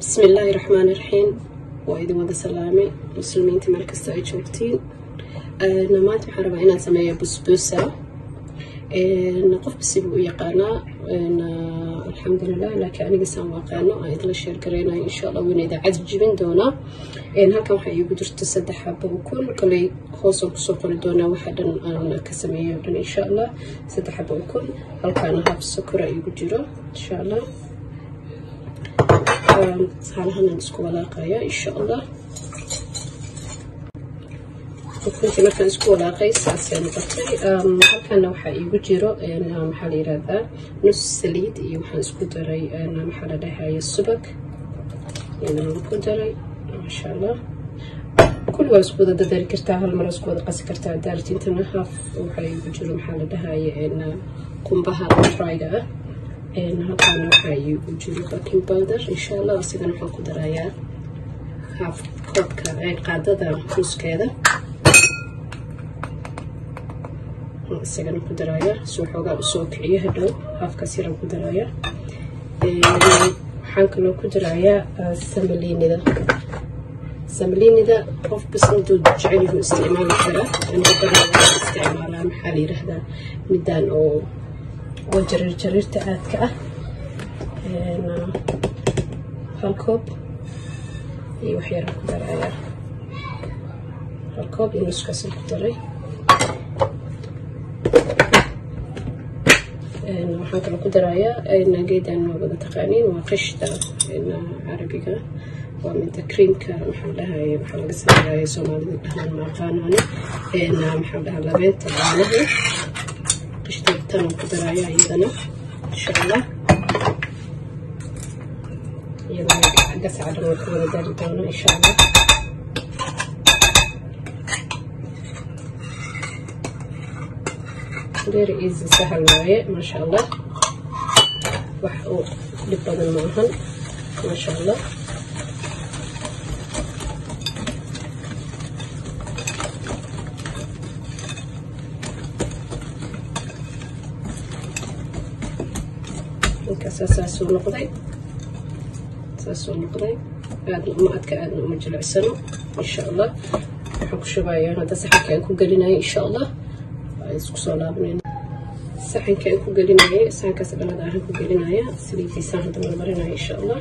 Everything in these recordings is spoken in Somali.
Bismillaahi raxmaani raxiim. Waa idin wada salaamay, muslimiinta meel kasta ay joogtiin. Maanta waxaan rabaa inaan sameeyo busbusa. Qofba sibuu u yaqaanaa, alxamdulilah, laakiin aniga saan u aqaano aan idinla share gareynayo, insha Allah wayna idaacad jibin doonaa. Halkan waxaa iigu jirta 3 xabo ukun. Koley hoosaan kusoo qori doonaa waxa dhan aan ka sameeyo dhan, insha Allah. 3 xabo ukun, halkaana half sokora iigu jiro, insha Allah. Haalahanaan isku walaaqaya, insha Allah. Ukuntii markaan isku walaaqay saasay noqotay. Halkana waxaa iigu jiro, maxaa la yirahdaa, nus saliid iyo waxaan isku daray, maxaa la dhahaya, subag iyadana ku daray, maasha Allah. Kulli waa isku wada dadari kartaa, hal mar isku wada qasi kartaa daarti. Intana half waxaa iigu jiro, maxaa la dhahaya, qumbaha dryga ah. Halkaana waxaa iigu jiro baking powder, insha Allah. Asigana waxaan ku darayaa half koobka, qaadada nuskeeda isagana ku daraaya, si xoogaa usoo kiciyo hadhow. Halfkaas yaraan ku daraaya. Waxaan kaloo ku darayaa samalinida. Samalinida qof bas intuu jecel yahu isticmaali karaa. Aniga badanaa waxaan isticmaalaa, maxaa la yiraahdaa, midaan oo jariir jariirta aadka ah. Hal koob iyo wax yaraan ku darayaa, hal koob iyo nuskaasaan ku daray. Waxaan kaloo ku darayaa geedan waa wada taqaaniin, waa qishda carabiga, waa mida creamka, maxaa dhahay, waxaa laga sameeyaa, Soomaalida dhahaan ma aqaanaani, maxaa dhahaa, labeenta caanaha. Qishda tanaan ku darayaa iyadana, insha Allah. Iyadana gasaca dhan waan ku wada dari doona, insha Allah. Very easy, sahal waaye, maasha Allah. Wax uu dhib badan ma ahan, maasha Allah. Markaasaa saasuu noqday, saasuu noqday. Aadna uma adka, aadna uma jilicsano, insha Allah. Waxaan ku shubayaa hadda saxanka aan ku gelinayo, insha Allah. Isku soo laabanayna. Saxanka aan ku gelinaya, saxankaas dhalada ahaan ku gelinaya, saliidiisaan hadda marmarinaya, insha Allah.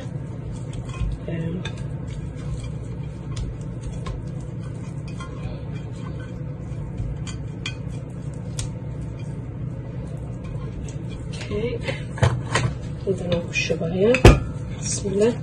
Okay, haddana ku shubaya, bismillah.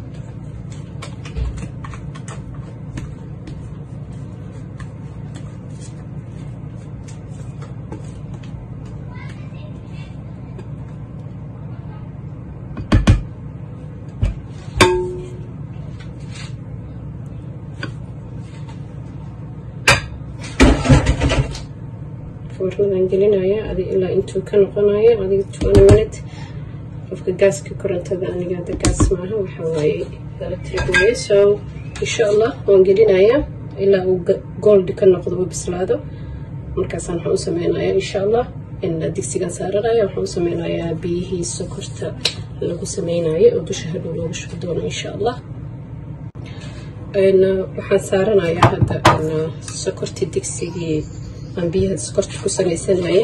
Foornadan gelinaya adig ilaa intuu ka noqonayo adiga 20 minute. Qofka gaaska, korontada, aniga hadda gaas maaha, waxa waaye electric waaye. So insha Allah waan gelinayaa ilaa uu gold ka noqdo, uu bislaado. Markaasaan waxaan u sameynayaa, insha Allah, in digsigan saaranaya waxaan u sameynayaa biyihii sokorta lagu sameynayo oo dusha hadhow looga shubi doono, insha Allah. Waxaan saaranayaa hadda sokortii, digsigii aan biyaha sokorta ku sameysanayay,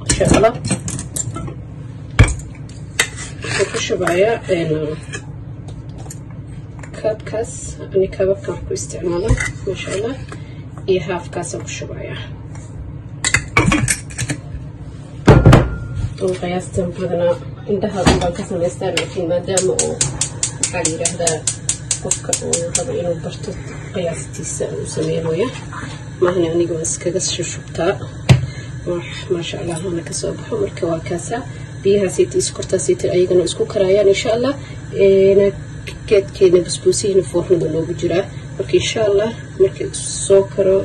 insha Allah. Waxaan ku shubayaa kaabkaas, ani kaababkan wax ku isticmaala, maasha Allah, iyo halfkaasaan ku shubayaa oo qiyaastan badanaa indhaha baan ka samaystaa, laakiin maadaama oo, maxaa la yidhaahdaa, qofka uu rabo inuu barto qiyaastiisa uu sameynaya maahane, aniga waan iskaga shushubtaa, maasha Allah, hana kasoo baxo. Marka waa kaasa biyahaasayta iyo sokortaasayta ayagana isku karayaan, insha Allah. Geedkeena basbuusihiina foornada noogu jiraa. Marka insha Allah markay soo karo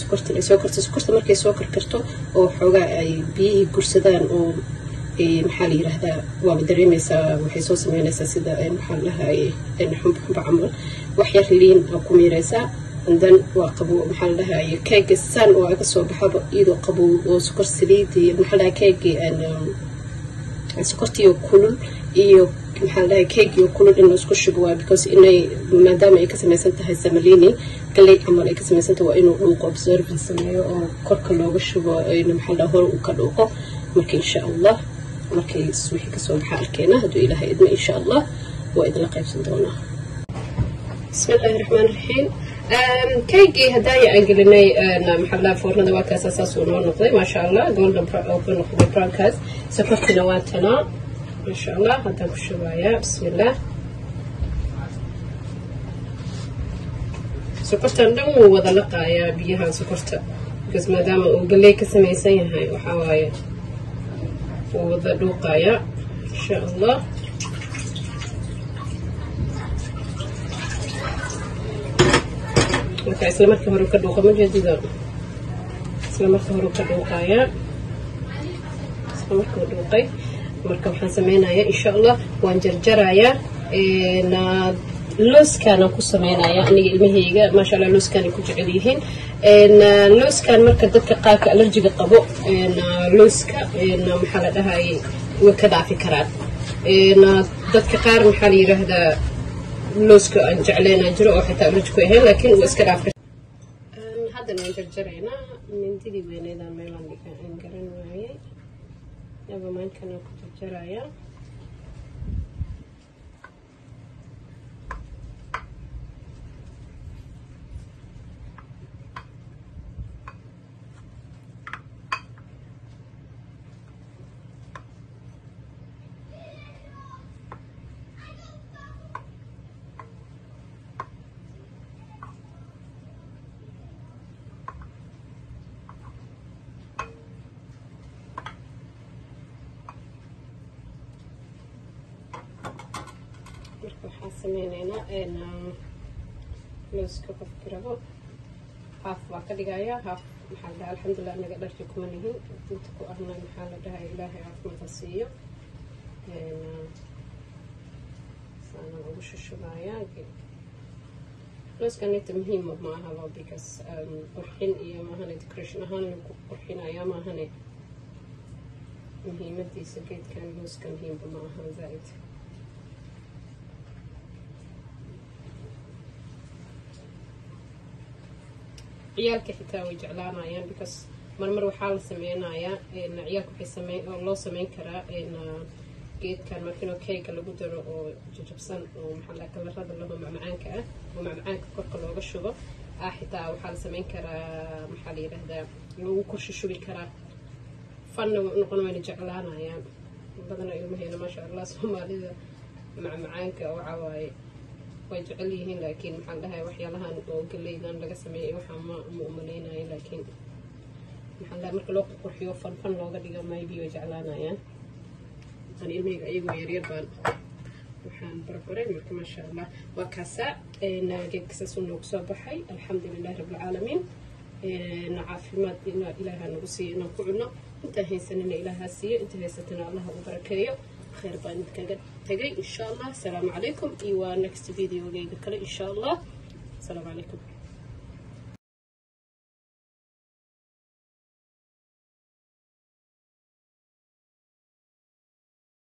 sokorta ay soo karto, sokorta markay soo karkarto oo xoogaa ay biyihii gursadaan oo, maxaa la yiraahdaa, waaba dareemaysaa, waxay soo sameynaysaa sida, maxaa la dhahay, xumba xumba camal. Wax yar liin aa ku miiraysaa, and then waa qabo, maxaa la dhahay, keega san oo aga soo baxaba iyadoo qabow oo sokor saliid iyo, maxaa la dhahay, keegii sokortii oo kulul iyo Maxaa la dhahay, keegii kulul in la isku shubo waa because inay, maadaama ay ka samaysan tahay semolina, galey camal ay ka samaysan tahay, waa inuu dhuuqo, absorbing sameeyo oo korka looga shubo, maxaa la dhahay, hore uu ka dhuuqo. Marka insha Allah markay wixii kasoo baxa arkeena, hadduu Ilaahay idmo, insha Allah waa idinla qaybsan doonaa. Bismi illaahi raxmaan raxiim. Keygii hadaaya aan gelinay, maxaa la, foornada, waa kaasa, saasuu noo noqday, maasha Allah, golden oo ku noqday brownkaas. Sokortina waa tanaa, maasha Allah, haddaan ku shubayaa. Bismillah. Sokortan dhan wuu wada laqaayaa biyahan sokorta, because maadaama uu galey ka samaysan yahay, waxaa waaye wuu wada dhuuqayaa, insha Allah. Marka isla markii hore ka dhuuqa, ma jeedida, isla markii hore ka dhuuqayaa, isla markii dhuuqay. Marka waxaan sameynayaa, insha Allah, waan jarjarayaa, looskaanaan ku sameynayaa. Aniga ilmahayga, maasha Allah, looskaan ay ku jecel yihiin looskan. Marka dadka qaarka allergyga qabo looska, maxaa la dhahayay, way ka dhaafi karaan. Dadka qaar, maxaa la yiraahdaa, looska aan jecleynaa jiro oo xitaa allergy ku ahayn, laakiin waa iska dhaafi. Haddana waan jarjaraynaa. Mindidii weyneydaan meelaan dhiga aan garan waayey. Nevermindkana ku jarjarayaa. Marka waxaan sameyneynaa looska, qofki rabo half waa ka dhigayaa, half, maxaa la dhahaa. Alxamdulilah, anaga dharkii kuma nihin, inta ku ahna, maxaa la dhahay, Ilaahay caafimaad ha siiyo. Saanaan ugu shushubayaa looskan. Inta muhiim ma ahaba because qurxin iyo maahane, decoration ahaan lagu qurxinayaa maahane, muhiimadiisa geedkan looska muhiimba ma ahan zaaid. Ciyaalka xitaa way jeclaanayaan because marmar waxaa la sameynayaa, ciyaalka waxay samey loo sameyn karaa geedkan markinoo keega lagu daro oo jajabsan oo, maxaa la, kalarada laho macmacaanka ah oo macmacaanka korka looga shubo ah. Xitaa waxaa la sameyn karaa, maxaa la yidhahdaa, lagu korsha shubi karaa, fanna noqon, wayna jeclaanayaan badana ilmaheena, maasha Allah. Soomaalida macmacaanka waxa waaye way jecel yihiin, laakiin maxaa la dhahay, waxyaalahan oo galeydan laga sameeyay waxaa ma umaleynayo, laakiin maxaa la dhahay, marka loo qurxiyo, fun fun looga dhigo, maybe way jeclaanayaan. Ani ilmahayga ayagoo yaryar baan waxaan barbaray. Marka maasha Allah, waa kaasaa geedka, saasuu noogu soo baxay, alxamdulilahi rabbilcaalamiin. Caafimaad Ilaaha nagu siiyo inaan ku cunno, intaan haysanina Ilaaha siiyo, inta haysatana Allaha u barakeeyo. Khayr baan idinkaga tagay, insha Allah. Asalaamu calaykum, iyo waa next videogayga kale, insha Allah. Asalaamu calaykum.